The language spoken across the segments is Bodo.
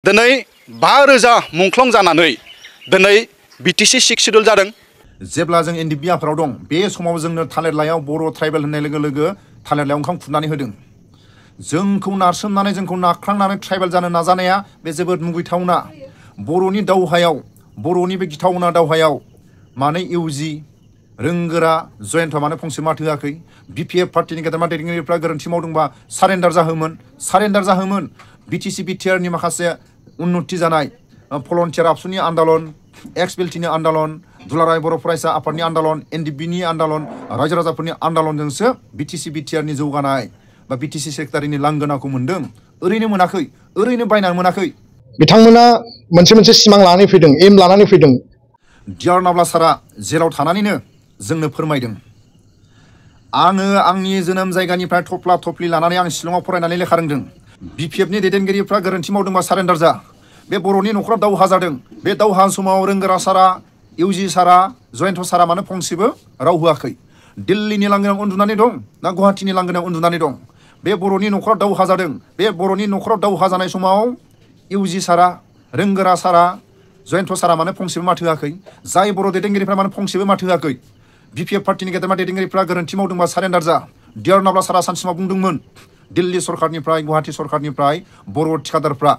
दिनै 5000 मुंख्लं जानानै दिनै बिटिसि 6 शेड्यूल जादों। जेब्ला जों एनडिपि आफादाव दं बे समाव जोंनो थालिर लाइयाव बर' ट्राइबेल होननाय लोगो लोगो थालिर लाइयाव ओंखाम खुरनानै होदों। जोंखौ नारसोमनानै जोंखौ नाख्रांनानै ट्राइबेल जानो नाजानाया बे जोबोद मुगैथावना। बर'नि दावहायाव बर'नि बे गिथावना दावहायाव मानो इउजि रोंगोरा जयन्त मानो फंसे माथो होआखै? बिपिएफ पार्टिनि गेदेरमा दैदेनगिरिफ्रा गोरोन्थि मावदोंबा सारेन्डार जाहोमोन। बिटिसि बिटिआरनि माखासे उन्नति जानाय भलन्टियार आबसुनि आन्दलन, एक्स बिलटिनि आन्दलन, दुलाराय बर' फरायसा आफादनि आन्दलन, एनडिपिनि आन्दलन, रायजो राजाफोरनि आन्दलनजोंसो बिटिसि बिटिआरनि जौगानाय बा बिटिसि सेक्रेटारिनि लांगोनाखौ मोन्दों। ओरैनो मोनाखै, ओरैनो बायनानै मोनाखै। बिथांमोना मोनसे सिमां लानानै फैदों, एम लानानै फैदों। डिआर नाब्ला सारा जेलाव थानानैनो जोंनो फोरमायदों, आङो आंनि जोनोम जायगानिफ्राय थफ्ला थफ्लि लानानै आं शिलंआव फरायनानै लेखा रोंदों। बिपिएफनि दैदेनगिरिफ्रा गोरोन्थि मावदोंबा सारेन्डार जा। बे बर'नि न'खराव दावहा जादों। बे दावहा समाव रोंगोरा सारा, इउजि सारा, जयन्त सारा मानो फंसेबो राव होआखै? दिल्लीनि लांगोनायाव उन्दुनानै दं ना गुवाहाटीनि लांगोनायाव उन्दुनानै दं? बे बर'नि न'खराव दावहा जादों। बे बर'नि न'खराव दावहा जानाय समाव इउजि सारा, रोंगोरा सारा, जयन्त सारा मानो फंसेबो माथो होआखै? जाय बर' दैदेनगिरिफ्रा मानो फंसेबो माथो होआखै? बिपिएफ पार्टिनि गेदेरमा दैदेनगिरिफ्रा गोरोन्थि मावदोंबा सारेन्डार जा। डिआर नाब्ला सारा सानसिमा बुंदोंमोन, दिल्ली सरकारनिफ्राय गुवाहाटी सरकारनिफ्राय बर' थिखादारफ्रा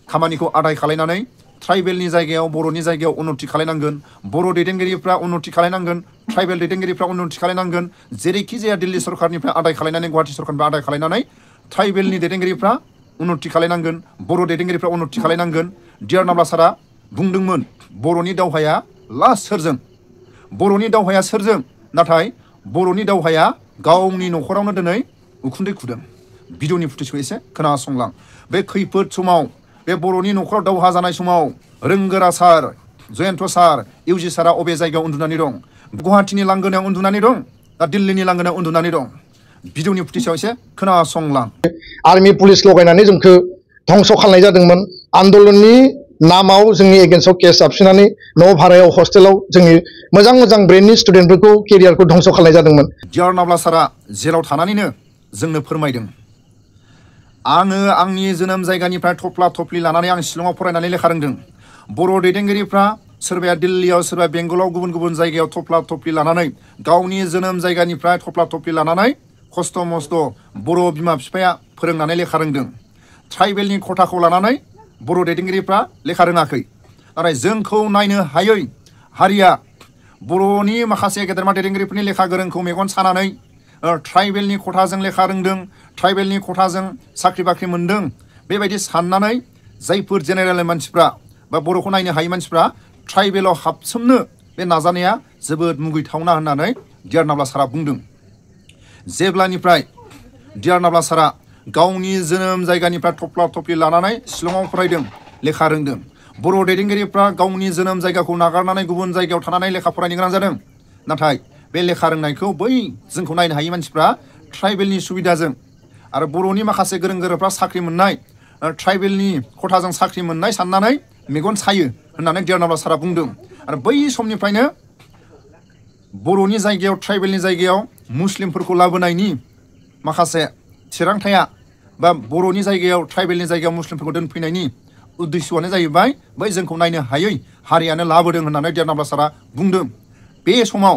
खामानिखौ आदाय खालायनानै ट्राइबेलनि जायगायाव बर'नि जायगायाव उन्नति खालायनांगोन। बर' दैदेनगिरिफ्रा उन्नति खालायनांगोन, ट्राइबेल दैदेनगिरिफ्रा उन्नति खालायनांगोन। जेरैखि जाया दिल्ली सरकारनिफ्राय आदाय खालायनानै गुवाहाटी सरकारनिफ्राय आदाय खालायनानै ट्राइबेलनि दैदेनगिरिफ्रा उन्नति खालायनांगन, बर' दैदेनगिरिफ्रा उन्नति खालायनांगोन। डिआर नाब्ला सारा बुंदोंमोन, बर'नि दावहाया लास्ट सोरजों? बर'नि दावहाया सोरजों? नाथाय बर'नि दावहाया गावनि न'खरावनो दिनै उखुन्दै खुदों। भिडिअनि फुटेजखौ एसे खोनासंलां। बे खैफोद समाव, बे बर'नि न'खराव दावहा जानाय समाव रोंगोरा सार, जयन्त सार, इउजि सारा अबे जायगायाव उन्दुनानै दं? गुवाहाटीनि लांगोनायाव उन्दुनानै दं ना दिल्लीनि लांगोनायाव उन्दुनानै दं? भिडिअनि फुटेजआव एसे खोनासंलां। आर्मि पुलिस लगायनानै जोंखौ धंस खालामनाय जादोंमोन। आन्दलननि नामाव जोंनि एगेन्स्टआव केस जाबसिनानै न' भारायाव हस्टेलाव जोंनि मोजां ब्रेननि स्टुडेन्टफोरखौ केरियारखौ धंस खालामनाय जादोंमोन। डिआर नाब्ला सारा जेलाव थानानैनो जोंनो फोरमायदों, आङो आंनि जोनोम जायगानिफ्राय थफ्ला थफ्लि लानानै आं शिलंआव फरायनानै लेखा रोंदों। बर' दैदेनगिरिफ्रा सोरबाया दिल्लीयाव, सोरबाया बेंगलाव, गुबुन जायगायाव थफ्ला थफ्लि लानानै गावनि जोनोम जायगानिफ्राय थफ्ला थफ्लि लानानै खस्थ' मस्थ' बर' बिमा बिफाया फोरोंनानै लेखा रोंदों। ट्राइबेलनि खथाखौ लानानै बर' दैदेनगिरिफ्रा लेखा रोङाखै। नाथाय जोंखौ नायनो हायै हारिया बर'नि माखासे गेदेरमा दैदेनगिरिफोरनि लेखा गोरोंखौ मेगन सानानै ट्राइबेलनि खथाजों लेखा रोंदों, ट्राइबेलनि खथाजों साख्रि बाख्रि मोन्दों, बेबायदि साननानै जायफोर जेनेरेल मानसिफ्रा बा बर'खौ नायनो हायै मानसिफ्रा ट्राइबेलाव हाबसोमनो बे नाजानाया जोबोद मुगैथावना होननानै डिआर नाब्ला सारा बुंदों। जेब्लानिफ्राय डिआर नाब्ला सारा गावनि जोनोम जायगानिफ्राय थफ्ला थफ्लि लानानै शिलंआव फरायदों, लेखा रोंदों। बर' दैदेनगिरिफ्रा गावनि जोनोम जायगाखौ नागारनानै गुबुन जायगायाव थानानै लेखा फरायनो गोनां जादों। नाथाय बे लेखा रोंनायखौ बै जोंखौ नायनो हायै मानसिफ्रा ट्राइबेलनि सुबिदाजों आरो बर'नि माखासे गोरों गोराफ्रा साख्रि मोननाय, ट्राइबेलनि खथाजों साख्रि मोननाय साननानै मेगन सायो होननानै डिआर नाब्ला सारा बुंदों। आरो बै समनिफ्रायनो बर'नि जायगायाव, ट्राइबेलनि जायगायाव मुस्लिमफोरखौ लाबोनायनि माखासे थिरांथाया बा बर'नि जायगायाव, ट्राइबेलनि जायगायाव मुस्लिमफोरखौ दोनफैनायनि उद्देश्यआनो जाहैबाय बै जोंखौ नायनो हायै हारियानो लाबोदों होननानै डिआर नाब्ला सारा बुंदों। बे समाव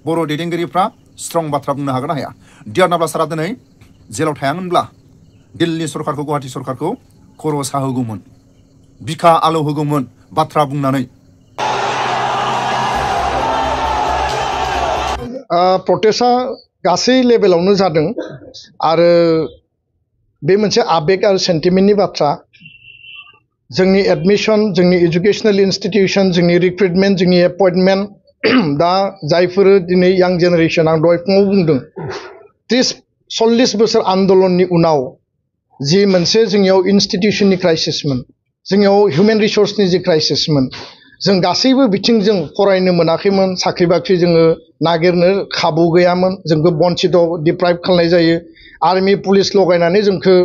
बर' दैदेनगिरिफ्रा स्ट्रं बाथ्रा बुंनो हागोन ना हाया? डिआर नाब्ला सारा दिनै जेलाव थायामोनब्ला दिल्ली सरकारखौ, गुवाहाटी सरकारखौ खर' साहोगौमोन, बिखा आलौ होगौमोन बाथ्रा बुंनानै। प्रटेस्टआ गासै लेभेलावनो जादों आरो बे मोनसे आबेग आरो सेन्टिमेन्टनि बाथ्रा। जोंनि एडमिसन, जोंनि एजुकेसनेल इन्स्टिटिउसन, जोंनि रिक्रुटमेन्ट, जोंनि एपइन्टमेन्ट, दा जायफोर दिनै यां जेनेरेसन, आं दहाय फुङाव बुंदों 30-40 बोसोर आन्दलननि उनाव जि मोनसे जोंनियाव इन्स्टिटिउसननि क्राइसिसमोन, जोंनियाव हिउमेन रिसर्सनि जि क्राइसिसमोन, जों गासैबो बिथिंजों फरायनो मोनाखैमोन, साख्रि बाख्रि जोङो नागिरनो खाबु गैयामोन, जोंखौ बन्चित डिप्राइभ खालामनाय जायो। आर्मि पुलिस लगायनानै जोंखौ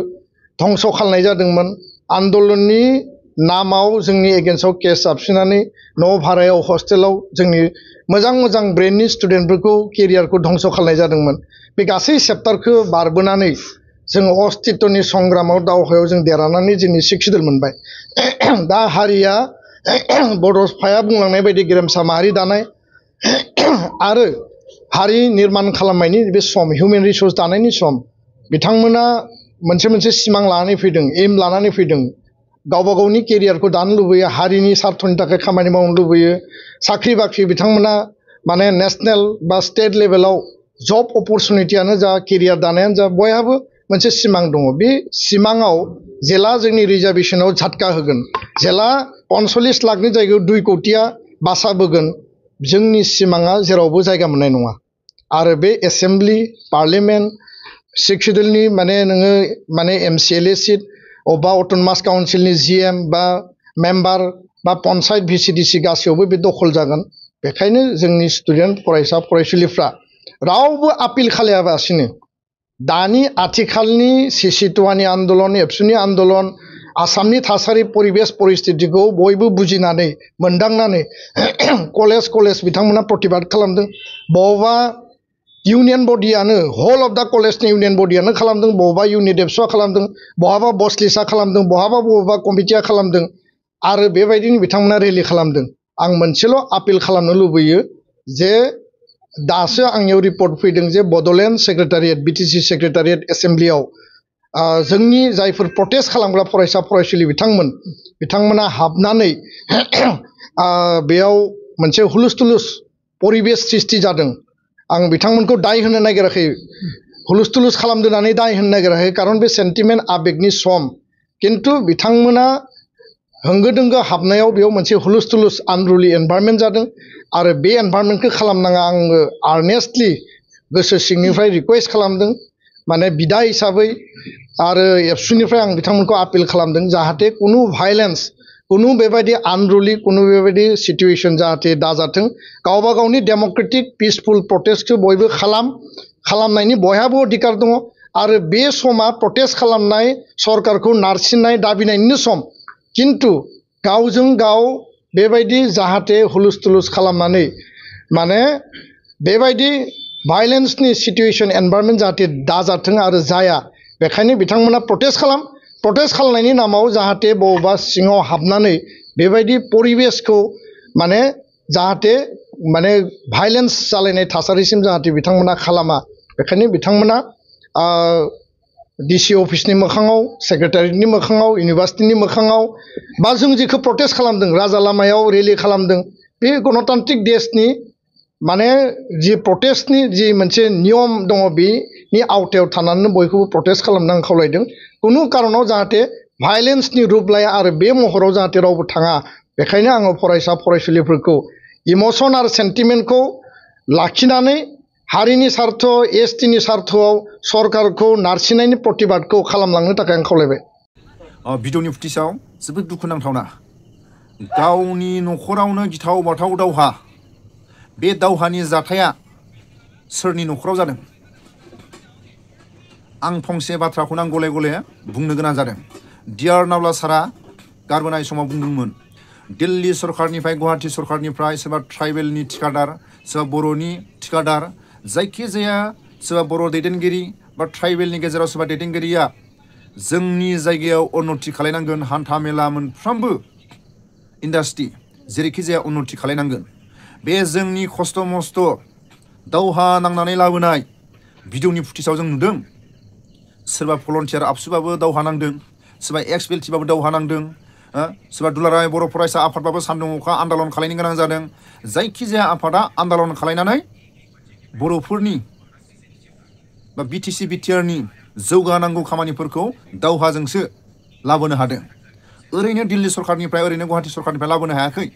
धंस खालामनाय जादोंमोन। आन्दलननि नामाव जोंनि एगेन्स्टआव केस जाबसिनानै न' भारायाव हस्टेलाव जोंनि मोजां ब्रेननि स्टुडेन्टफोरखौ केरियारखौ धंस खालामनाय जादोंमोन। बे गासै चेप्टारखौ बारबोनानै जोङो अस्तित्वनि संग्रामाव दावहायाव जों देरहानानै जोंनि सिक्सिदल मोनबाय दा हारिया बड'फाया बुंलांनाय बायदि गेरेमसा माहारि दानाय आरो हारि निर्माण खालामनायनि बे सम हिउमेन रिसोर्स दानायनि सम बिथांमोना मोनसे सिमां लानानै फैदों एम लानानै फैदों गावबा गावनि केरियारखौ दानो लुबैयो हारिनि सार्थनि थाखाय खामानि मावनो लुबैयो साख्रि बाख्रि बिथांमोना माने नेशनेल बा स्टेट लेभेलाव जब अपरचुनिटियानो जा केरियार दानायानो जा बयहाबो मोनसे सिमां दङ बे सिमाङाव जेला जोंनि रिजार्भेसनाव झटका होगोन जेला 45 लाखनि जायगायाव 2 कोटिया बासाबोगोन जोंनि सिमाङा जेरावबो जायगा मोननाय नङा आरो बे एसेम्बलि पार्लियामेन्ट सिक्सिदलनि माने नोङो माने MCLA सिट अबा अट'नमास काउन्सिलनि GM बा मेम्बार बा पन्सायत VCDC गासैयावबो बे दखल जागोन बेखायनो जोंनि स्टुडेन्ट फरायसा फरायसुलिफ्रा रावबो आपिल खालायाबासिनो दानि आथिखालनि सिसिटुवानि आन्दलन एबसुनि आन्दलन आसामनि थासारि परिबेस परिस्थितिखौ बयबो बुजिनानै मोनदांनानै कलेज बिथांमोना प्रतिबाद खालामदों बबेबा इउनियन बडियानो हल अफ दा कलेजनि इउनियन बडियानो खालामदों बबेबा इउनिट एबसुआ खालामदों बहाबा बसलिसा खालामदों बबेबा कमिटिया खालामदों आरो बेबायदिनो बिथांमोना रेलि खालामदों आं मोनसेल' आपिल खालामनो लुबैयो जे दासो आंनियाव रिपर्ट फैदों जे बड'लेण्ड सेक्रेटारियेट BTC सेक्रेटारियेट एसेम्बलियाव जोंनि जायफोर प्रटेस्ट खालामग्रा फरायसा फरायसुलि बिथांमोना हाबनानै बेयाव मोनसे हुलुस्थुलुस परिबेस सृष्टि जादों आं बिथांमोनखौ दाय होनो नागिराखै हुलुस्थुलुस खालामदोंनानै दाय होनो नागिराखै खारन बे सेन्टिमेन्ट आबेगनि सम किन्तु बिथांमोना होंगो दोंगो हाबनायाव बेयाव मोनसे हुलुस्थुलुस आनरुलि एनभायरनमेन्ट जादों आरो बे एनभायरनमेन्टखौ खालामनाङा आङो आर्नेस्टलि गोसो सिंनिफ्राय रिकुवेस्ट खालामदों माने बिदा हिसाबै आरो एबसुनिफ्राय आं बिथांमोनखौ आपिल खालामदों जाहाथे कुनु भायलेन्स कुनु बेबायदि आनरुलि कुनु बेबायदि सिटुएसन जाहाथे दाजाथों गावबा गावनि डेम'क्रेटिक पिसफुल प्रटेस्टखौ बयबो खालामनायनि बयहाबो अधिकार दङ आरो बे समा प्रटेस्ट खालामनाय सरकारखौ नारसिननाय दाबिनायनिनो सम किन्तु गावजों गाव बेबायदि जाहाथे हुलुस्थुलुस खालामनानै माने बेबायदि भायलेन्सनि सिटुएसन एनभायरनमेन्ट जाहाथे दाजाथों आरो जाया बेखायनो बिथांमोना प्रटेस्ट खालामनायनि नामाव जाहाथे बबेबा सिङाव हाबनानै बेबायदि परिबेसखौ माने जाहाथे माने भायलेन्स जालायनाय थासारिसिम जाहाथे बिथांमोना खालामा बेखायनो बिथांमोना DC अफिसनि मोखाङाव सेक्रेटारियेटनि मोखाङाव इउनिभार्सिटिनि मोखाङाव बा जों जेखौ प्रटेस्ट खालामदों राजा लामायाव रेलि खालामदों बे गणतान्त्रिक देशनि माने जि प्रटेस्टनि जि मोनसे नियम दङ बेनि आवथायाव थानानै बयखौबो प्रटेस्ट खालामनो आं खावलायदों कुनु कारनाव जाहाथे भायलेन्सनि रुप लाया आरो बे महराव जाहाथे रावबो थाङा बेखायनो आङो फरायसा फरायसुलिफोरखौ इमोसन आरो सेन्टिमेन्टखौ लाखिनानै हारिनि सार्थ STनि सार्थआव सरकारखौ नारसिननायनि प्रतिबादखौ खालामलांनो थाखाय आं खावलायबाय भिडिअनि फुटेजाव जोबोद दुखुनांथावना गावनि न'खरावनो गिथाव बाथाव दावहा बे दावहानि जाथाया सोरनि न'खराव जादों आं फंसे बाथ्राखौनो आं गले गले बुंनो गोनां जादों डियार नावला सारा गारबोनाय समाव बुंदोंमोन दिल्ली सरकारनिफ्राय गुवाहाटी सरकारनिफ्राय सोरबा ट्राइबेलनि थिखादार सोरबा बर'नि थिखादार जायखिजाया सोरबा बर' दैदेनगिरि बा ट्राइबेलनि गेजेराव सोरबा दैदेनगिरिया जोंनि जायगायाव उन्नति खालायनांगोन हान्था मेला मोनफ्रोमबो इन्डास्ट्रि जेरैखि जाया उन्नति खालायनांगोन बे जोंनि खस्थ' मस्थ' दावहा नांनानै लाबोनाय भिडिअनि फुटेजाव जों नुदों सोरबा भलन्टियार आबसुबाबो दावहा नांदों सोरबा एक्स-बेल्टिबाबो दावहा नांदों सोरबा दुलाराय बर' फरायसा आफादबाबो सान्दुं अखा आन्दालन खालायनो गोनां जादों जायखिजाया आफादा आन्दालन खालायनानै बर'फोरनि बा BTC BTRनि जौगानांगौ खामानिफोरखौ दावहाजोंसो लाबोनो हादों ओरैनो दिल्ली सरकारनिफ्राय ओरैनो गुवाहाटी सरकारनिफ्राय लाबोनो हायाखै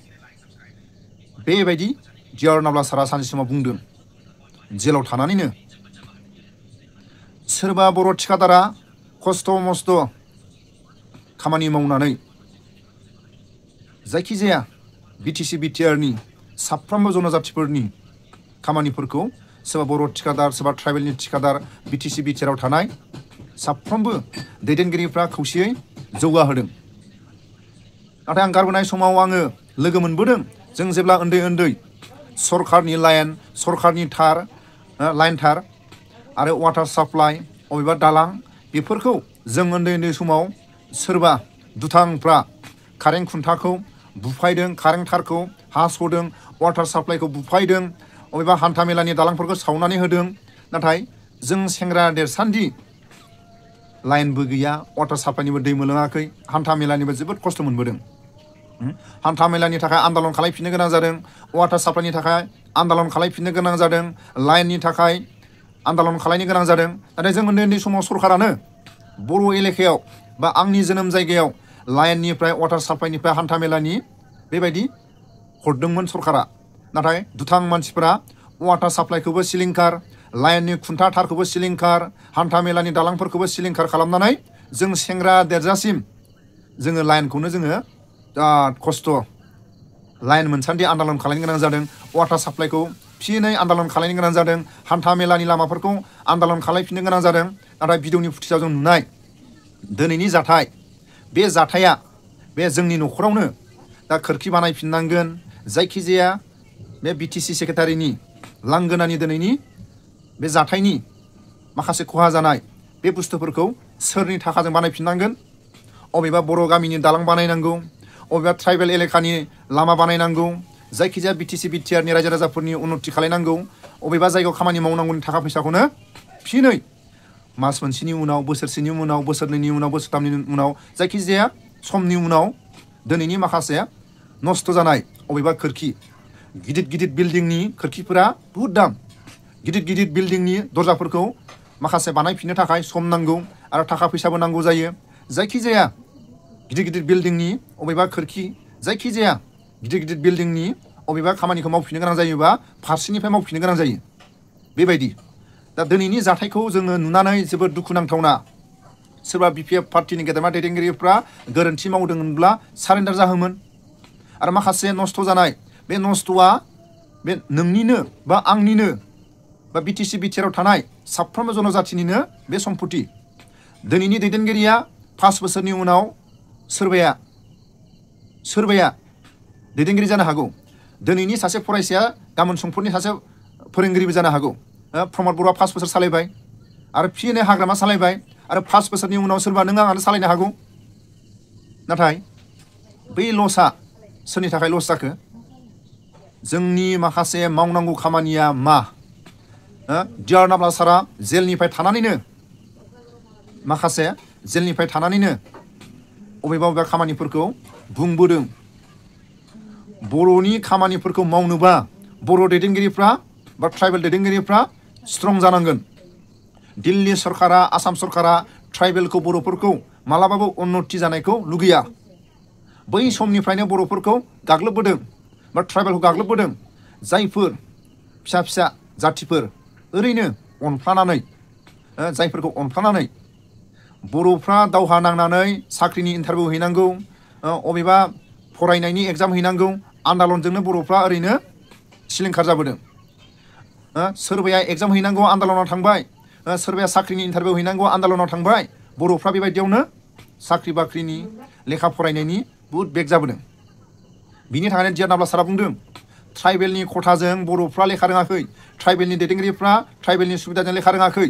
बेबायदि डियार नावला सारा सानसे समाव बुंदों जेलाव थानानैनो सोरबा बर' थिखादारा खस्थ' मस्थ' खामानि मावनानै जायखिजाया BTC BTRनि साफ्रोमबो जनजातिफोरनि खामानिफोरखौ सोरबा बर' थिखादार सोरबा ट्राइबेलनि थिखादार BTC BTRआव थानाय साफ्रोमबो दैदेनगिरिफ्रा खौसेयै जौगाहोदों नाथाय आं गारबोनाय समाव आङो लोगो मोनबोदों जों जेब्ला उन्दै सरकारनि लाइन सरकारनि लाइन थार आरो वाटार साप्लाइ अबेबा दालां बेफोरखौ जों उन्दै उन्दै समाव सोरबा दुथांफ्रा कारेन्ट खुन्थाखौ बुफायदों, कारेन्ट थारखौ हास'दों, वाटार साप्लाइखौ बुफायदों, अबेबा हान्था मेलानि दालांफोरखौ सावनानै होदों। नाथाय जों सेंग्रा देरसान्दि लाइनबो गैया, वाटार साप्लाइनिबो दै मोनलोङाखै, हान्था मेलानिबो जोबोद खस्थ' मोनबोदों। हान्था मेलानि थाखाय आन्दालन खालामफिननो गोनां जादों, वाटार साप्लाइनि थाखाय आन्दालन खालामफिननो गोनां जादों, लाइननि थाखाय आन्दालन खालामनो गोनां जादों। नाथाय जों उन्दै उन्दै समाव सरकारानो बर' एलेकायाव बा आंनि जोनोम जायगायाव लाइननिफ्राय, वाटार साप्लाइनिफ्राय, हान्था मेलानि बेबायदि हरदोंमोन सरकारा। नाथाय दुथां मानसिफोरा वाटार साप्लाइखौबो सिलिंखार, लाइननि खुन्था थारखौबो सिलिंखार, हान्था मेलानि दालांफोरखौबो सिलिंखार खालामनानै जों सेंग्रा देरजासिम जोङो लाइनखौनो जोङो बिराद खस्थ' लाइन मोनसान्दि आन्दालन खालामनो गोनां जादों, वाटार साप्लाइखौ फिनै आन्दालन खालामनो गोनां जादों, हान्था मेलानि लामाफोरखौ आन्दालन खालामफिननो गोनां जादों। नाथाय भिडिअनि फुटेजाव जों नुनाय दिनैनि जाथाय, बे जाथाया बे जोंनि न'खरावनो दा खोरखि बानायफिननांगोन, जायखिजाया बे बिटिसि सेक्रेटारिनि लांगोनानि दिनैनि बे जाथायनि माखासे खहा जानाय बे बुस्थुफोरखौ सोरनि थाखाजों बानायफिननांगोन? अबेबा बर' गामिनि दालां बानायनांगौ, अबेबा ट्राइबेल एलेकानि लामा बानायनांगौ, जायखिजाया बिटिसि बिटिआरनि रायजो राजाफोरनि उन्नति खालायनांगौ, अबेबा जायगायाव खामानि मावनांगौनि थाखा फैसाखौनो फिनै मास मोनसेनि उनाव, बोसोरसेनि उनाव, बोसोरनैनि उनाव, बोसोरथामनि उनाव, जायखिजाया समनि उनाव दिनैनि माखासे नस्थ' जानाय अबेबा खोरखि, गिदिर गिदिर बिल्डिंनि खोरखिफोरा बुहुद दाम, गिदिर गिदिर बिल्डिंनि दरजाफोरखौ माखासे बानायफिननो थाखाय सम नांगौ आरो थाखा फैसाबो नांगौ जायो। जायखिजाया गिदिर गिदिर बिल्डिंनि अबेबा खोरखि, जायखिजाया गिदिर गिदिर बिल्डिंनि अबेबा खामानिखौ मावफिननो गोनां जायोबा फारसेनिफ्राय मावफिननो गोनां जायो। बेबायदि दा दिनैनि जाथायखौ जोङो नुनानै जोबोद दुखु नांथावना। सोरबा बिपिएफ पार्टिनि गेदेमा दैदेनगिरिफ्रा गोरोन्थि मावदोंमोनब्ला सारेन्डार जाहोमोन। आरो माखासे नस्थ' जानाय बे नस्थ'आ बे नोंनिनो बा आंनिनो बा बिटिसि बिटिआराव थानाय साफ्रोमबो जनजातिनिनो बे सम्पति। दिनैनि दैदेनगिरिया 5 बोसोरनि उनाव सोरबाया दैदेनगिरि जानो हागौ। दिनैनि सासे फरायसाया गाबोन समफोरनि सासे फोरोंगिरिबो जानो हागौ। प्रमद बर'आ 5 बोसोर सालायबाय आरो फिनै हाग्रामा सालायबाय आरो 5 बोसोरनि उनाव सोरबा नों आंनो सालायनो हागौ। नाथाय बै लसआ सोरनि थाखाय लस जाखो? जोंनि माखासे मावनांगौ खामानिया मा? डिआर नाब्ला सारा जेलनिफ्राय थानानैनो अबेबा खामानिफोरखौ बुंबोदों। बर'नि खामानिफोरखौ मावनोबा बर' दैदेनगिरिफ्रा बा ट्राइबेल दैदेनगिरिफ्रा स्ट्रं जानांगोन। दिल्ली सरकारा, आसाम सरकारा ट्राइबेलखौ, बर'फोरखौ मालाबाबो उन्नति जानायखौ लुगैया। बै समनिफ्रायनो बर'फोरखौ गाग्लोबबोदों बा ट्राइबेलखौ गाग्लोबबोदों। जायफोर फिसा फिसा जातिफोर ओरैनो जायफोरखौ अनफ्लानानै बर'फ्रा दावहा नांनानै साख्रिनि इन्टारभिउ हैनांगौ, अबेबा फरायनायनि एग्जाम हैनांगौ, आन्दालनजोंनो बर'फ्रा ओरैनो सिलिंखार जाबोदों। सोरबाया एग्जाम हैनांगौ आन्दालनाव थांबाय, सोरबाया साख्रिनि इन्टारभिउ हैनांगौ आन्दालनाव थांबाय। बर'फ्रा बेबायदियावनो साख्रि बाख्रिनि लेखा फरायनायनि बुहुद बेक जाबोदों। बिनि थाखायनो डिआर नाब्ला सारा बुंदों ट्राइबेलनि खथाजों बर'फ्रा लेखा रोङाखै, ट्राइबेलनि दैदेनगिरिफ्रा ट्राइबेलनि सुबिदाजों लेखा रोङाखै।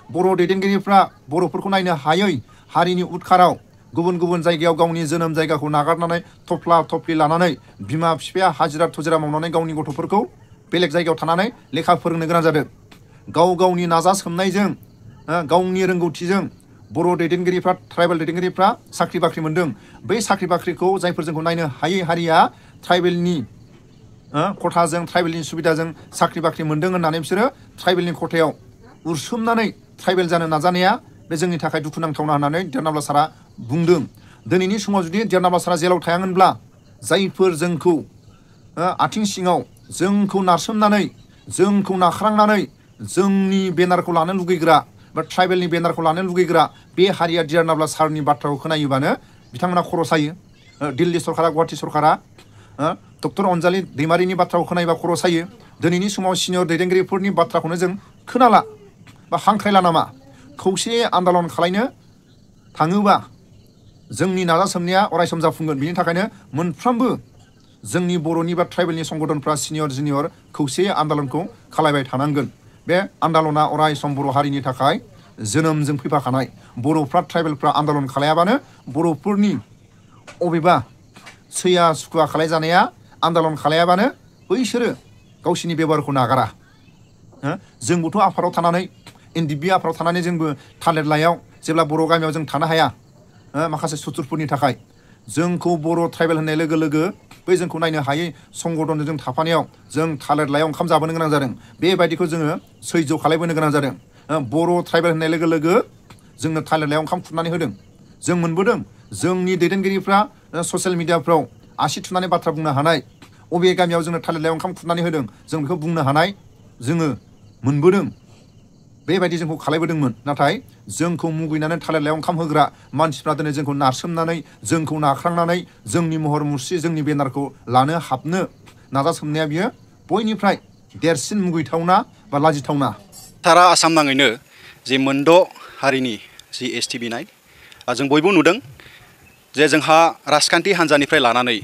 बर' दैदेनगिरिफ्रा बर'फोरखौ नायनो हायै हारिनि उदखाराव गुबुन गुबुन जायगायाव गावनि जोनोम जायगाखौ नागारनानै थफ्ला थफ्लि लानानै बिमा बिफाया हाजिरा थुजिरा मावनानै गावनि गथ'फोरखौ बेलेग जायगायाव थानानै लेखा फोरोंनो गोनां जादों। गाव गावनि नाजासोमनायजों, गावनि रोंगौथिजों बर' दैदेनगिरिफ्रा, ट्राइबेल दैदेनगिरिफ्रा साख्रि बाख्रि मोन्दों। बै साख्रि बाख्रिखौ जायफोर जोंखौ नायनो हायै हारिया ट्राइबेलनि खथाजों, ट्राइबेलनि सुबिदाजों साख्रि बाख्रि मोन्दों होननानै बिसोरो ट्राइबेलनि खथायाव उरसोमनानै ट्राइबेल जानो नाजानाया बे जोंनि थाखाय दुखु नांथावना होननानै डिआर नाब्ला सारा बुंदों। दिनैनि समाव जुदि डिआर नाब्ला सारा जेलाव थायामोनब्ला जायफोर जोंखौ आथिं सिङाव जोंखौ नारसोमनानै, जोंखौ नाख्रांनानै जोंनि बेनारखौ लानो लुगैग्रा बा ट्राइबेलनि बेनारखौ लानो लुगैग्रा बे हारिया डिआर नाब्ला सारनि बाथ्राखौ खोनायोबानो बिथांमोना खर' सायो। दिल्ली सरकारा, गुवाहाटि सरकारा डक्टर अनजालि दैमारिनि बाथ्राखौ खोनायोबा खर' सायो। दिनैनि समाव सिनियर दैदेनगिरिफोरनि बाथ्राखौनो जों खोनाला बा हांख्रायला नामा? खौसे आन्दालन खालायनो थाङोबा जोंनि नाजासोमनाया अरायसम जाफुंगोन। बिनि थाखायनो मोनफ्रोमबो जोंनि बर'नि बा ट्राइबेलनि संगठनफ्रा सिनियर जुनियर खौसे आन्दालनखौ खालायबाय थानांगोन। बे आन्दालना अरायसम बर' हारिनि थाखाय जोनोमजों फैफाखानाय बर'फ्रा ट्राइबेलफ्रा आन्दलन खालायाबानो बर'फोरनि अबेबा सैया सुखुवा खालायजानाया आन्दलन खालायाबानो बैसोरो गावसिनि बेबहारखौ नागारा। जोंबोथ' आफादाव थानानै एनडिबि आफादाव थानानै जोंबो थालिर लाइयाव जेब्ला बर' गामियाव जों थानो हाया माखासे सुथुरफोरनि थाखाय जोंखौ बर' ट्राइबेल होननाय लोगो लोगो बै जोंखौ नायनो हायै संगठनजों जों थाफानायाव जों थालिर लाइयाव ओंखाम जाबोनो गोनां जादों। बेबायदिखौ जोङो सैज्य खालायबोनो गोनां जादों। बर' ट्राइबेल होननाय लोगो लोगो जोंनो थालिर लाइयाव ओंखाम खुरनानै होदों। जों मोनबोदों जोंनि दैदेनगिरिफ्रा ससियेल मिडियाफ्राव आसि थुनानै बाथ्रा बुंनो हानाय, अबे गामियाव जोंनो थालिर लाइयाव ओंखाम खुरनानै होदों जों बेखौ बुंनो हानाय जोङो मोनबोदों। बेबायदि जोंखौ खालायबोदोंमोन। नाथाय जोंखौ मुगैनानै थालिर लाइयाव ओंखाम होग्रा मानसिफ्रा दिनै जोंखौ नारसोमनानै जोंखौ नाख्रांनानै जोंनि महर मुस्रि जोंनि बेनारखौ लानो हाबनो नाजासोमनाया बियो बयनिफ्राय देरसिन मुगैथावना बा लाजिथावना। सारा आसाम नाङैनो जि मोनद' हारिनि जि एसटि बिनाय जों बयबो नुदों जे जोंहा राजखान्थि हान्जानिफ्राय लानानै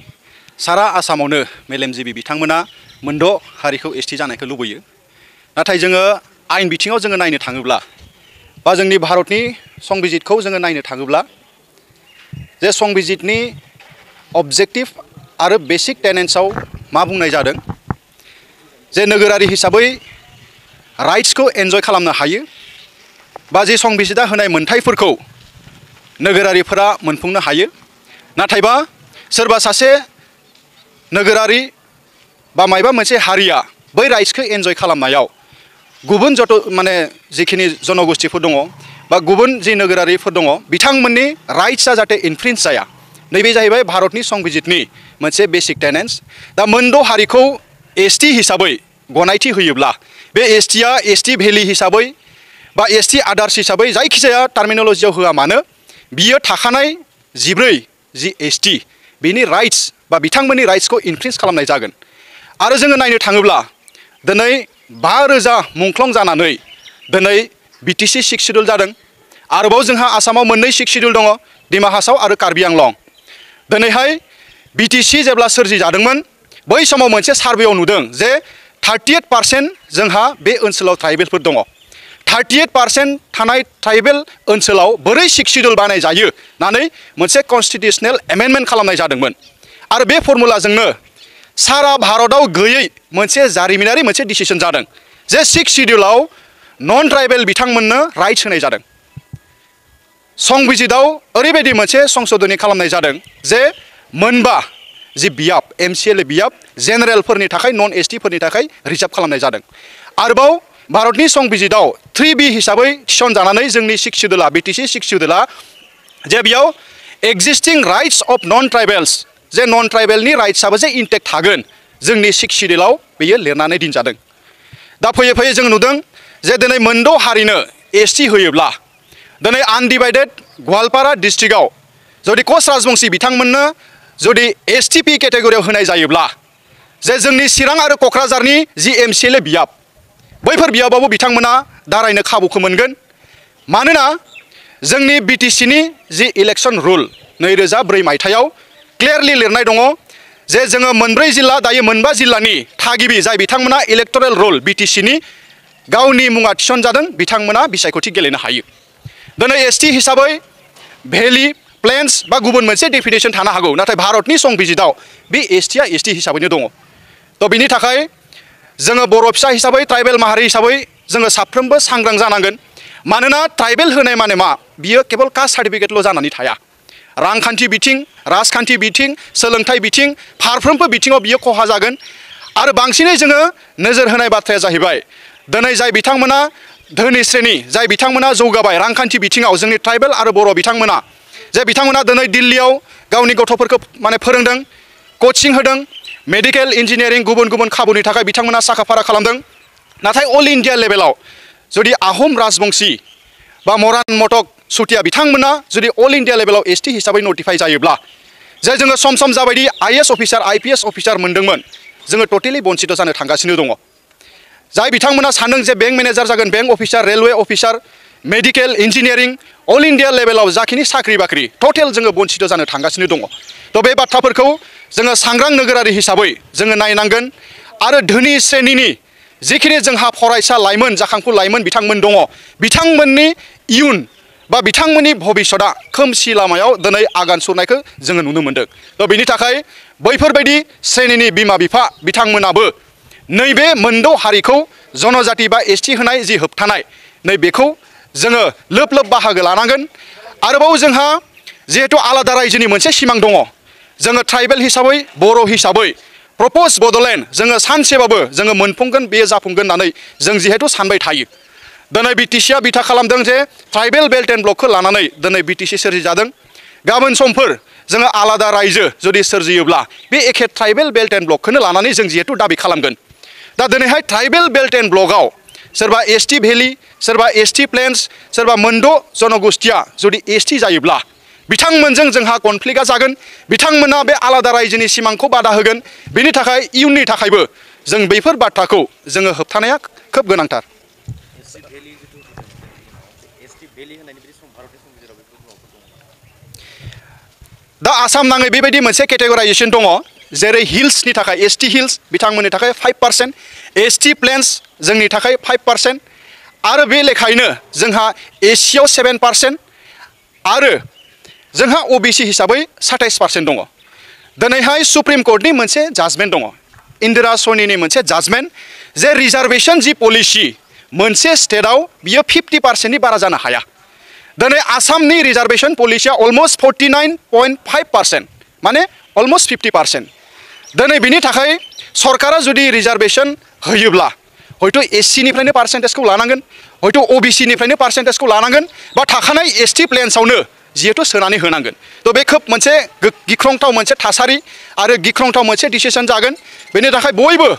सारा आसामावनो मेलेमजिबि बिथांमोना मोनद' हारिखौ एसटि जानायखौ लुबैयो। नाथाय जोङो आयेन बिथिङाव जोङो नायनो थाङोब्ला बा जोंनि भारतनि संबिजितखौ जोङो नायनो थाङोब्ला जे संबिजितनि अबजेक्टिभ आरो बेसिक टेनेन्सआव मा बुंनाय जादों जे नोगोरारि हिसाबै राइट्सखौ एन्जय खालामनो हायो बा जे संबिजिता होनाय मोन्थायफोरखौ नोगोरारिफोरा मोनफुंनो हायो। नाथायबा सोरबा सासे नोगोरारि बा मायबा मोनसे हारिया बै राइट्सखौ एन्जय खालामनायाव गुबुन जिखिनि जनगोष्ठीफोर दङ बा गुबुन जि नोगोरारिफोर दङ बिथांमोननि राइट्सआ जाहाथे इनफ्रिन्स जाया, नैबे जाहैबाय भारतनि संबिजितनि मोनसे बेसिक टेनेन्स। दा मोनद' हारिखौ एसटि हिसाबै गनायथि होयोब्ला बे एसटिया एसटि भेलि हिसाबै बा एसटि आदार्स हिसाबै जायखिजाया टार्मिनलजियाव होआ मानो बियो थाखानाय 14 जि एसटि बिनि राइट्स बा बिथांमोननि राइट्सखौ इनफ्रिन्स खालामनाय जागोन। आरो जोङो नायनो थाङोब्ला दिनै 5,000 मुंख्लं जानानै दिनै बिटिसि 6 शिड्युल जादों। आरोबाव जोंहा आसामाव मोननै 6 शिड्युल दङ, डिमा हासाव आरो कार्बि आंलं। दिनैहाय बिटिसि जेब्ला सोरजि जादोंमोन बै समाव मोनसे सार्भेयाव नुदों जे 38% जोंहा बे ओनसोलाव ट्राइबेलफोर दङ। 38% थानाय ट्राइबेल ओनसोलाव बोरै 6 शिड्युल बानाय जायो होननानै मोनसे कन्स्टिटिउसनेल एमेन्डमेन्ट खालामनाय जादोंमोन। आरो बे फर्मुलाजोंनो सारा भारतआव गैयै मोनसे जारिमिनारि मोनसे डिसिसन जादों जे 6 शिड्युलाव नन ट्राइबेल बिथांमोननो राइट्स होनाय जादों। संबिजिताव ओरैबायदि मोनसे संशोधनी खालामनाय जादों जे मोनबा जि बियाब एमसिएल बियाब जेनेरेलफोरनि थाखाय नन एसटिफोरनि थाखाय रिजार्भ खालामनाय जादों। आरोबाव भारतनि संबिजिताव 3B हिसाबै थिसनजानानै जोंनि 6 शिड्युला बिटिसि 6 शिड्युला जे बेयाव एक्जिस्टिं राइट्स अफ नन ट्राइबेल्स जे नन ट्राइबेलनि राइट्सआबो जे इन्टेक्ट थागोन जोंनि 6 शिड्युलाव बेयो लिरनानै दोनजादों। दा फैयै फैयै जों नुदों जे दिनै मोनद' हारिनो एसटि होयोब्ला दिनै आनडिभाइडेड गवालपारा डिस्ट्रिक्टआव जुदि कच राजबंसि बिथांमोननो जुदि एसटिपि केटेगरियाव होनाय जायोब्ला जे जोंनि चिरां आरो क'क्राझारनि जि एमसिएल बियाब बैफोर बियाबावबो बिथांमोना दारायनो खाबुखौ मोनगोन। मानोना जोंनि बिटिसिनि जि इलेक्सन रुल 2004 मायथाइयाव क्लियारलि लिरनाय दङ जे जोङो मोनब्रै जिल्ला दायो मोनबा जिल्लानि थागिबि जाय बिथांमोना इलेक्टरेल रुल बिटिसिनि गावनि मुङा थिसनजादों बिथांमोना बिसायख'थि गेलेनो हायो। दिनै एसटि हिसाबै भेलि प्लेन्स बा गुबुन मोनसे डेफिनेसन थानो हागौ, नाथाय भारतनि संबिजिताव बे एसटिया एसटि हिसाबैनो दङ। थ' बिनि थाखाय जोङो बर' फिसा हिसाबै ट्राइबेल माहारि हिसाबै जोङो साफ्रोमबो सांग्रां जानांगोन। मानोना ट्राइबेल होनाय माने मा बियो केवल कास्ट सार्टिफिकेटल' जानानै थाया। रांखान्थि बिथिं, राजखान्थि बिथिं, सोलोंथाइ बिथिं फारफ्रोमबो बिथिङाव बियो खहा जागोन। आरो बांसिनै जोङो नोजोर होनाय बाथ्राया जाहैबाय दिनै जाय बिथांमोना धोनि श्रेणी जाय बिथांमोना जौगाबाय रांखान्थि बिथिङाव जोंनि ट्राइबेल आरो बर' बिथांमोना जे बिथांमोना दिनै दिल्लीयाव गावनि गथ'फोरखौ फोरोंदों, कचिं होदों, मेडिकेल इन्जिनियारिं गुबुन गुबुन खाबुनि थाखाय बिथांमोना साखाफारा खालामदों। नाथाय अल इन्डिया लेभेलाव जुदि आहम राजबंसि बा मरान मटक सुतिया बिथांमोना जुदि अल इन्डिया लेभेलाव एसटि हिसाबै नटिफाइ जायोब्ला जे जोङो सम सम जाबायदि आइएस अफिसार आइपिएस अफिसार मोनदोंमोन जोङो टटेलि बन्सित जानो थांगासिनो दङ। जाय बिथांमोना सानदों जे बेंक मेनेजार जागोन, bank officer, railway officer, medical engineering all India लेभेलाव जाखिनि साख्रि बाख्रि टटेल जोङो बन्सित जानो थांगासिनो दङ। थ' बे बाथ्राफोरखौ जोङो सांग्रां नोगोरारि हिसाबै जोङो नायनांगोन। आरो धोनि श्रेणिनि जिखिनि जोंहा फरायसा लाइमोन जाखांफु लाइमोन बिथांमोन दङ बिथांमोननि इयुन बा बिथांमोननि भबिष्यतआ खोमसि लामायाव दिनै आगान सुरनायखौ जोङो नुनो मोन्दों। थ' बेनि थाखाय बैफोरबायदि श्रेणिनि बिमा बिफा बिथांमोनाबो नैबे मोनद' हारिखौ जनजाति बा एसटि होनाय जि होबथानाय नैबेखौ जोङो लोब लोब बाहागो लानांगोन। आरोबाव जोंहा जिहेतु आलादा रायजोनि मोनसे सिमां दङ, जोङो ट्राइबेल हिसाबै बर' हिसाबै प्रप'ज बड'लेण्ड जोङो सानसेबाबो जोङो मोनफुंगोन, बेयो जाफुंगोन होननानै जों जिहेतु सानबाय थायो। दिनै बिटिसिआ बिथा खालामदों जे ट्राइबेल बेल्ट एन्ड ब्लकखौ लानानै दिनै बिटिसि सोरजिजादों। गाबोन समफोर जोङो आलादा रायजो जुदि सोरजियोब्ला बे एखे ट्राइबेल बेल्ट एन्ड ब्लकखौनो लानानै जों जिहेतु दाबि खालामगोन। दा दिनैहाय ट्राइबेल बेल्ट एन्ड ब्लकआव सोरबा एसटि भेलि, सोरबा एसटि प्लेन्स, सोरबा मोनद' जनगोष्ठिया जुदि एसटि जायोब्ला बिथांमोनजों जोंहा कनफ्लिक्टआ जागोन। बिथांमोना बे आलादा रायजोनि सिमांखौ बादा होगोन। बेनि थाखाय इयुननि थाखायबो जों बैफोर बाथ्राखौ जोङो होबथानाया खोब गोनांथार। दा आसाम नाङै बेबायदि मोनसे केटेगराइजेसन दङ, जेरै हिल्सनि थाखाय एसटि हिल्स बिथांमोननि थाखाय 5%, एसटि प्लेन्स जोंनि थाखाय 5%, आरो बे लेखायैनो जोंहा एससियाव 7% आरो जोंहा अबिसि हिसाबै 27% दङ। दिनैहाय सुप्रिम कोर्टनि मोनसे जाजमेन्ट दङ, इन्दिरा सनिनि मोनसे जाजमेन्ट, जे रिजार्भेसन जि पलिसि मोनसे स्टेटआव बियो 50%नि बारा जानो हाया। दिनै आसामनि रिजार्भेसन पलिसिया अलमस्ट 49.5%, माने अलमस्ट 50%। दिनै बिनि थाखाय सरकारा जुदि रिजार्भेसन होयोब्ला हयथ' एससिनिफ्रायनो पार्सेन्टेजखौ लानांगोन, हयथ' अबिसिनिफ्रायनो पार्सेन्टेजखौ लानांगोन, बा थाखानाय एसटि प्लेन्सआवनो जिहेतु सोनानै होनांगोन। थ' बे खोब मोनसे गिख्रंथाव मोनसे थासारि आरो गिख्रंथाव मोनसे डिसिसन जागोन। बेनि थाखाय बयबो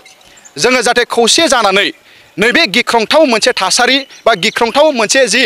जोङो जाहाथे खौसे जानानै नैबे गिख्रंथाव मोनसे थासारि बा गिख्रंथाव मोनसे जि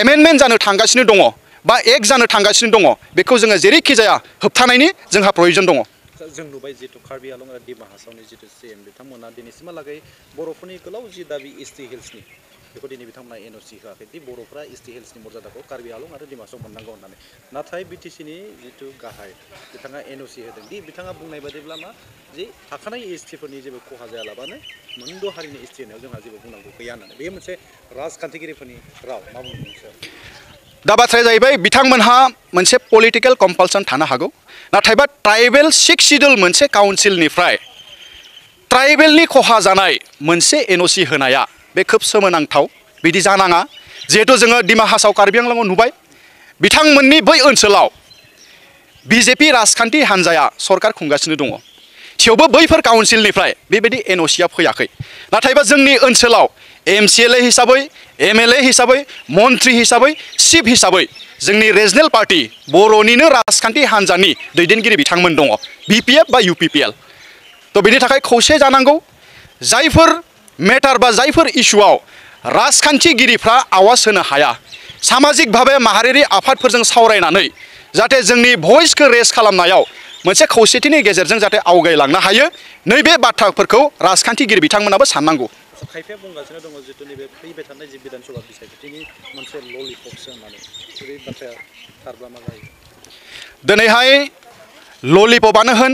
एमेन्डमेन्ट जानो थांगासिनो दङ बा एक्ट जानो थांगासिनो दङ, बेखौ जोङो जेरैखि जाया होबथानायनि जोंहा प्रयजन दङ। जों नुबाय जितु कार्बि आलं आरो डिमा हासावनि जितु सिएम बिथांमोना दिनैसिमहालागै बर'फोरनि गोलाव जि दाबि एसटि हिल्सनि बेखौ दिनै बिथांमोना एनअसि होआखै दि बर'फ्रा एसटि हिल्सनि मर्यादाखौ कार्बि आलं आरो डिमा हासाव मोननांगौ होननानै। नाथाय बिटिसिनि जितु गाहाय बिथाङा एनअसि होदों दि बिथाङा बुंनाय बादिब्ला मा जे थाखानाय एसटिफोरनि जेबो खहा जायालाबानो मोनद' हारिनि एसटि होनायाव जोंहा जेबो बुंनांगौ गैया होननानै। बे मोनसे राजखान्थिगिरिफोरनि राव, मा बुंनो नोंसोर? दा बाथ्राया जाहैबाय बिथांमोनहा मोनसे पलिटिकेल कम्पालसन थानो हागौ, नाथायबा ट्राइबेल 6 सिडुल मोनसे काउन्सिलनिफ्राय ट्राइबेलनि खहा जानाय मोनसे एनअसि होनाया बे खोब सोमोनांथाव। बिदि जानाङा। जिहेतु जोङो डिमा हासाव कार्बि आंलंआव नुबाय, बिथांमोननि बै ओनसोलाव बिजेपि राजखान्थि हान्जाया सरकार खुंगासिनो दङ, थेवबो बैफोर काउन्सिलनिफ्राय बेबायदि एनअसिया फैयाखै। नाथायबा जोंनि ओनसोलाव एमसिएलए हिसाबै, एमएलए हिसाबै, मन्त्रि हिसाबै, चिफ हिसाबै जोंनि रिजनेल पार्टी बर'निनो राजखान्थि हान्जानि दैदेनगिरि बिथांमोन दङ, बिपिएफ बा इउपिपिएल। थ' बेनि थाखाय खौसे जानांगौ। जायफोर मेटार बा जायफोर इस्युआव राजखान्थिगिरिफ्रा आवाज होनो हाया, सामाजिक भाबे माहारियारि आफादफोरजों सावरायनानै जाहाथे जोंनि भइसखौ रेज खालामनायाव मोनसे खौसेथिनि गेजेरजों जाहाथे आवगायलांनो हायो, नैबे बाथ्राफोरखौ राजखान्थिगिरि बिथांमोनाबो साननांगौ। खायफाया बुंगासिनो दङ जितु नैबे फैबाय थानाय जि बिधान सभा बिसायख'थिनि मोनसे ललिपपसो होननानै। बे बाथ्राया थारब्ला मा जायो? दिनैहाय ललिपपआनो होन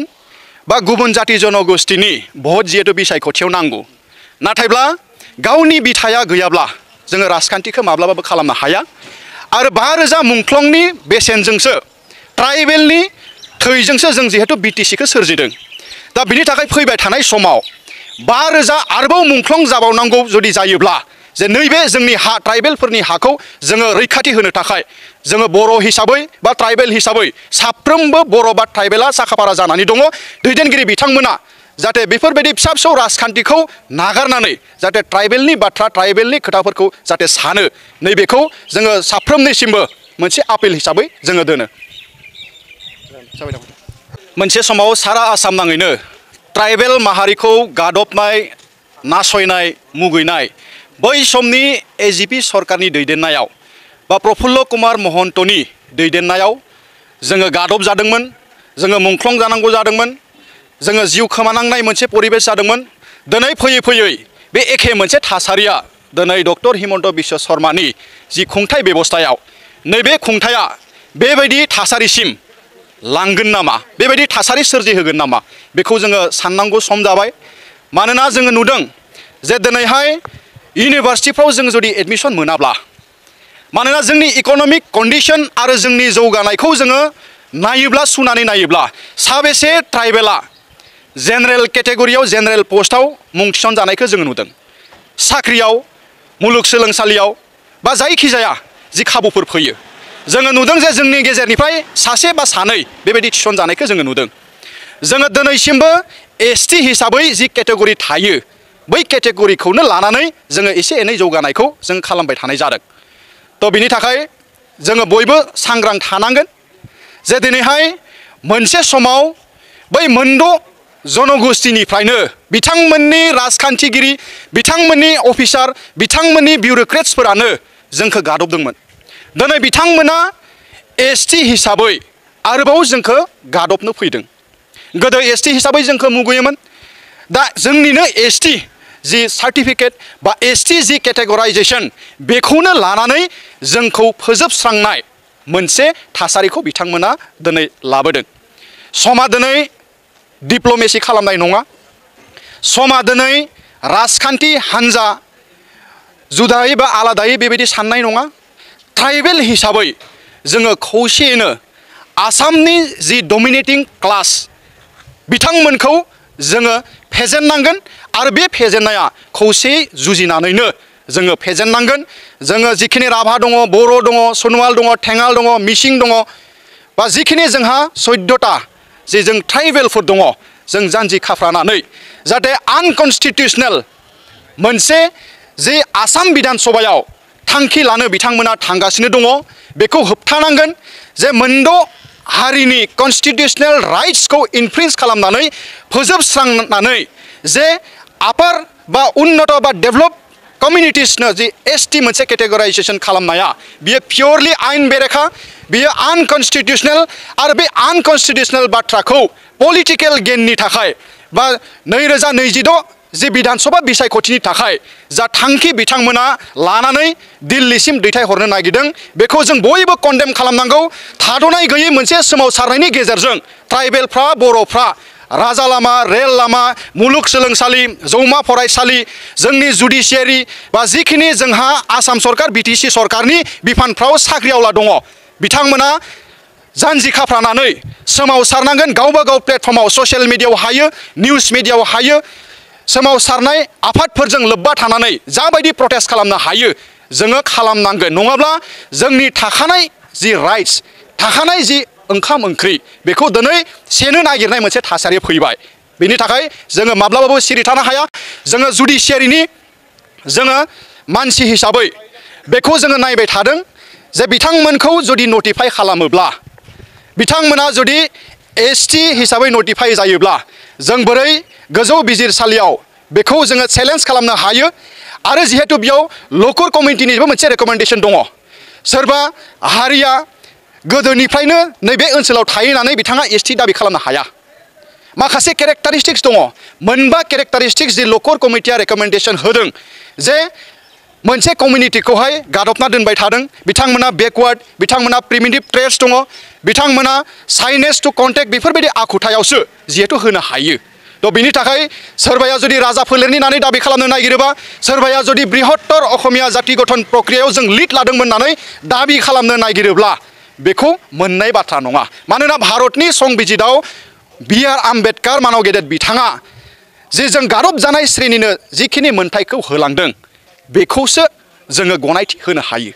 बा गुबुन जाति जनगोष्ठिनि भट जिहेतु बिसायख'थियाव नांगौ, नाथायब्ला गावनि बिथाया गैयाब्ला जोङो राजखान्थिखौ माब्लाबाबो खालामनो हाया। आरो 5,000 मुंख्लंनि बेसेनजोंसो ट्राइबेलनि थैजोंसो जों जिहेतु बिटिसिखौ सोरजिदों। दा बिनि थाखाय फैबाय थानाय समाव 5,000 आरोबाव मुंख्लं जाबावनांगौ जुदि जायोब्ला जे नैबे जोंनि हा ट्राइबेलफोरनि हाखौ जोङो रैखाथि होनो थाखाय जोङो बर' हिसाबै बा ट्राइबेल हिसाबै साफ्रोमबो बर' बा ट्राइबेला साखाफारा जानानै दङ। दैदेनगिरि बिथांमोना जाहाथे बेफोरबायदि फिसा फिसौ राजखान्थिखौ नागारनानै जाहाथे ट्राइबेलनि बाथ्रा, ट्राइबेलनि खोथाफोरखौ जाहाथे सानो, नैबेखौ जोङो साफ्रोमनिसिमबो मोनसे आपिल हिसाबै जोङो दोनो। मोनसे समाव सारा आसाम नाङैनो ट्राइबेल माहारिखौ गादबनाय, नासयनाय, मुगैनाय बै समनि एजिपि सरकारनि दैदेननायाव बा प्रफुल्ल कुमार महन्तनि दैदेननायाव जोङो गादब जादोंमोन, जोङो मुंख्लं जानांगौ जादोंमोन, जोङो जिउ खोमानांनाय मोनसे परिबेस जादोंमोन। दिनै फैयै फैयै बे एखे मोनसे थासारिया दिनै डक्टर हिमन्त बिश्व शर्मानि जि खुंथाय बेबस्थायाव नैबे खुंथाया बेबायदि थासारिसिम लांगोन नामा, बेबायदि थासारि सोरजिहोगोन नामा, बेखौ जोङो साननांगौ सम जाबाय। मानोना जोङो नुदों जे दिनैहाय इउनिभार्सिटिफ्राव जों जुदि एडमिसन मोनाब्ला मानोना जोंनि इक'नमिक कन्डिशन आरो जोंनि जौगानायखौ जोङो नायोब्ला सुनानै नायोब्ला साबेसे ट्राइबेला जेनेरेल केटेगरियाव जेनेरेल पस्टआव मुं थिसनजानायखौ जोङो नुदों साख्रियाव मुलुगसोलोंसालियाव बा जायखिजाया जि खाबुफोर फैयो जोङो नुदों जे जोंनि गेजेरनिफ्राय सासे बा सानै बेबायदि थिसनजानायखौ जोङो नुदों जोङो दिनैसिमबो एसटि हिसाबै जि केटेगरि थायो बै केटेगरिखौनो लानानै जोङो एसे एनै जौगानायखौ जों खालामबाय थानाय जादों थ' बिनि थाखाय जोङो बयबो सांग्रां थानांगोन जे दिनैहाय मोनसे समाव बै मोनद' जनगोष्ठीनिफ्रायनो बिथांमोननि राजखान्थिगिरि बिथांमोननि अफिसार बिथांमोननि बिउरोक्रेट्सफोरानो जोंखौ गादबदोंमोन दिनै बिथांमोना एसटि हिसाबै आरोबाव जोंखौ गादबनो फैदों गोदो एसटि हिसाबै जोंखौ मुगैयोमोन दा जोंनिनो एसटि जि सार्टिफिकेट बा एसटि जि केटेगराइजेसन बेखौनो लानानै जोंखौ फोजोबस्रांनाय मोनसे थासारिखौ बिथांमोना दिनै लाबोदों समा दिनै डिप्ल'मेसि खालामनाय नङा समा दिनै राजखान्थि हान्जा जुदायै बा आलादायै बेबायदि साननाय नङा ट्राइबेल हिसाबै जोङो खौसेयैनो आसामनि जि डमिनेटिं क्लास बिथांमोनखौ जोङो फेजेननांगोन आरो बे फेजेननाया खौसेयै जुजिनानैनो जोङो फेजेननांगोन जोङो जिखिनि राभा दङ बर' दङ सनवाल दङ थेङाल दङ मिसिं दङ बा जिखिनि जोंहा 14टा जे जों ट्राइबेलफोर दङ जों जानजि खाफ्रानानै जाहाथे आनकनस्टिटिउसनेल मोनसे जे आसाम बिधान सभायाव थांखि लानो बिथांमोना थांगासिनो दङ बेखौ होबथानांगोन जे मोनद' हारिनि कनस्टिटिउसनेल राइट्सखौ इनफ्रिन्स खालामनानै फोजोबस्रांनानै जे आपार बा उन्नत बा डेभलप कमिउनिटिसनो जि एसटि मोनसे केटेगराइजेसन खालामनाया बियो पियरलि आयेन बेरेखा बियो आनकनस्टिटिउसनेल आरो बे आनकनस्टिटिउसनेल बाथ्राखौ पलिटिकेल गेननि थाखाय बा 2022 जि बिधानसभा बिसायख'थिनि थाखाय जा थांखि बिथांमोना लानानै दिल्लीसिम दैथायहरनो नागिरदों बेखौ जों बयबो कन्डेम खालामनांगौ थाद'नाय गैयै मोनसे सोमावसारनायनि गेजेरजों ट्राइबेलफ्रा बर'फ्रा राजा लामा रेल लामा मुलुगसोलोंसालि जौमा फरायसालि जोंनि जुडिसियारि बा जिखिनि जोंहा आसाम सरकार बिटिसि सरकारनि बिफानफ्राव साख्रिआवला दङ बिथांमोना जानजि खाफ्रानानै सोमावसारनांगोन गावबा गाव प्लेटफर्माव ससियेल मिडियायाव हायो निउस मिडियायाव हायो सोमावसारनाय आफादफोरजों लोब्बा थानानै जाबायदि प्रटेस्ट खालामनो हायो जोङो खालामनांगोन नङाब्ला जोंनि थाखानाय जि राइट्स थाखानाय जि ओंखाम ओंख्रि बेखौ दिनै सेनो नागिरनाय मोनसे थासारि फैबाय बेनि थाखाय जोङो माब्लाबाबो सिरि थानो हाया जोङो जुडिसियारिनि जोङो मानसि हिसाबै बेखौ जोङो नायबाय थादों जे बिथांमोनखौ जुदि नटिफाइ खालामोब्ला बिथांमोना जुदि एसटि हिसाबै नटिफाइ जायोब्ला जों बोरै गोजौ बिजिरसालियाव बेखौ जोङो चेलेन्ज खालामनो हायो आरो जिहेतु बेयाव लकेल कमिटिनिबो मोनसे रेकमेन्डेसन दङ सोरबा हारिया गोदोनिफ्रायनो नैबे ओनसोलाव थाहैनानै बिथाङा एसटि दाबि खालामनो हाया माखासे केरेक्टारिस्टिक्स दङ मोनबा केरेक्टारिस्टिक्स जि लकेल कमिटिया रेकमेन्डेसन होदों जे मोनसे कमिउनिटिखौहाय गादबना दोनबाय थादों बिथांमोना बेकवार्ड बिथांमोना प्रिमिटिभ ट्रेड्स दङ बिथांमोना साइनेस टु कन्टेक्ट बेफोरबायदि आखुथायावसो जिहेतु होनो हायो थ' बिनि थाखाय सोरबाया जुदि राजा फोलेरनि होननानै दाबि खालामनो नागिरोबा सोरबाया जुदि बृहत्तर असमिया जाति गठन प्रक्रियायाव जों लिड लादोंमोन होननानै दाबि खालामनो नागिरोब्ला बेखौ मोननाय बाथ्रा नङा मानोना भारतनि संबिजिताव बि.आर. आम्बेडकार मानव गेदेर बिथाङा जे जों गादब जानाय श्रेणिनो जिखिनि मोनथायखौ होलांदों बेखौसो जोङो गनायथि होनो हायो